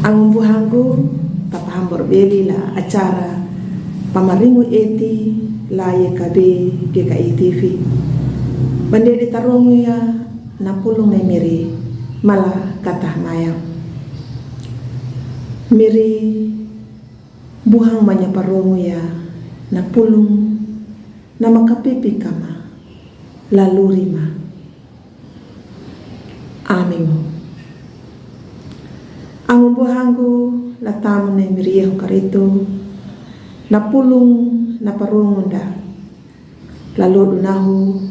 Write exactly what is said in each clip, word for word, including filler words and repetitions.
Angumbuhangu, tapahambur beli la acara pamaringu eti la Y K B G K I T V. Bande di tarungu ya na pulung nai Miri, mala kata mayang. Miri, buhang manya parungu ya na pulung na makapipi kama la luri ma. Amin. Angumbuhangu la tamu nai Miri Yehu Karitu, na pulung na parungu nda la ludu nahu,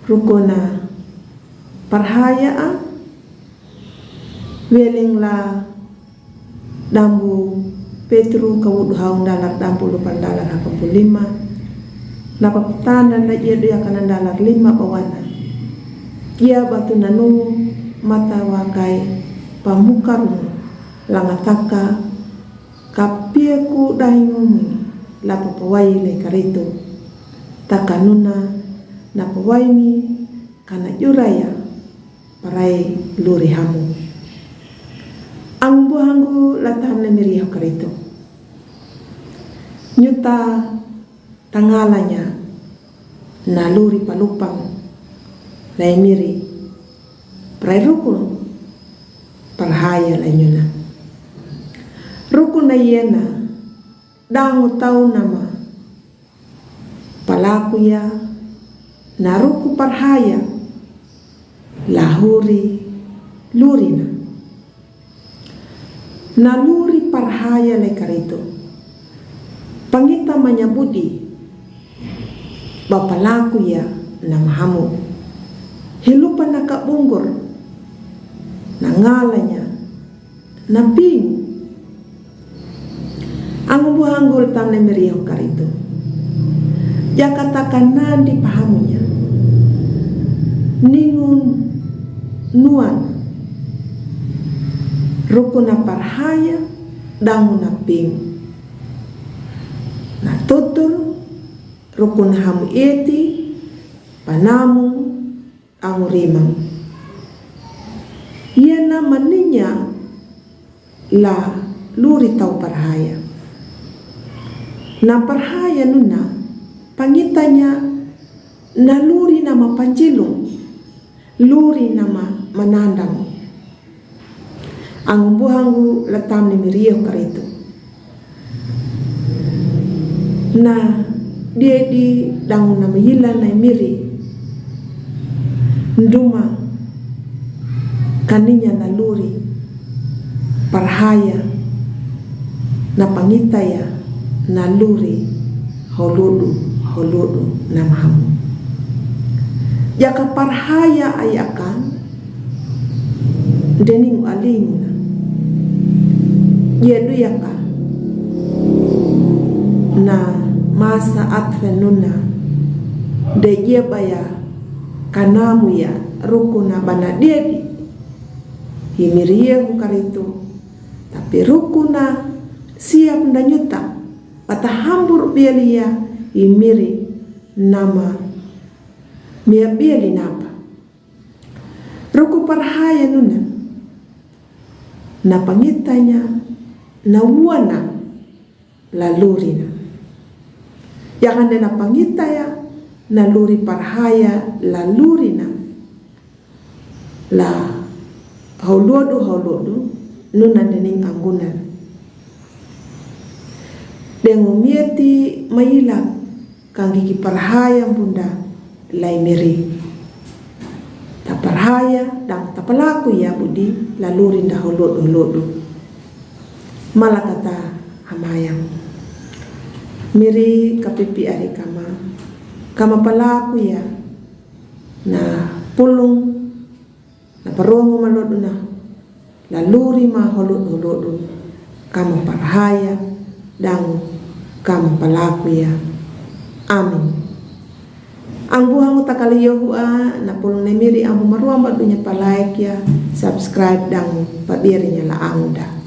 rukuna parhaya a, weling la dambu Petru kawudu hau ndalar dambu lupan ndalar hakampul lima. Napa putana nda ia duyakana ndalar lima bawana. Ia batu nanu mata wakai pamukarung langataka kapieku daingumi la papawai le Karitu. Taka nuna na pawai mi kana juraya parai luri hamu. Angumbuhangu la tamu nai Miri Yehu Karitu. Nyuta tangalanya na luri palupang lai Miri. Parai ruku parhaya lai nyuna. Ruku na yena dangu tau nama palaku ya na ruku parhaya la huri luri na. Na luri parhaya le Karitu. Pangita manya budi ba palaku ya na mahamu. Hilupa na kabungur na ngalanya na ping. Angumbuhangu la tamu nai Miri Yehu Karitu. Jakataka nandi pahamunya. Ningun nuan. Rukuna parhaya dangu na ping. Na tutur rukuna hamu eti panamu angu rimang. Ia na maninya la luri tau parhaya. Na parhaya nuna pangitanya na luri nama panjilung, luri nama manandang. Angumbuhangu la tamu nai Miri Yehu Karitu. Na diedi dangu nama yila nai Miri. Nduma kaninya na luri parhaya na pangitaya na luri holudu holudu na mahamu. Jaka parhaya ayaka dening alimuna. Ia duyaka na masa Advent nuna de ia baya kanamu ya rukuna bana diedi. Hi Miri Yehu Karitu. Tapi rukuna siap nda nyuta patahambur bialia hi Miri nama mia biali napa. Ruku parhaya nuna na pangitanya na wana la lurina. Ia kande na pangitaya na luri parhaya la lurina. La holudu holudu nuna dening angunan. Dengu mieti maila kangiki parhaya bunda lai Miri. Ta parhaya dang ta palaku ia budi la lurinda holudu holudu. Mala kata hamayang. Miri kapipi ari kama. Kama palaku ia na pulung na parongo maloduna. La luri ma holudu holudu. Kama parhaya dang kama palaku ia. Amin. Angbu hangu takali yohua na pulung ne Miri angbu maruamba dunya pa like ia, subscribe dang pa biarinya la anguda.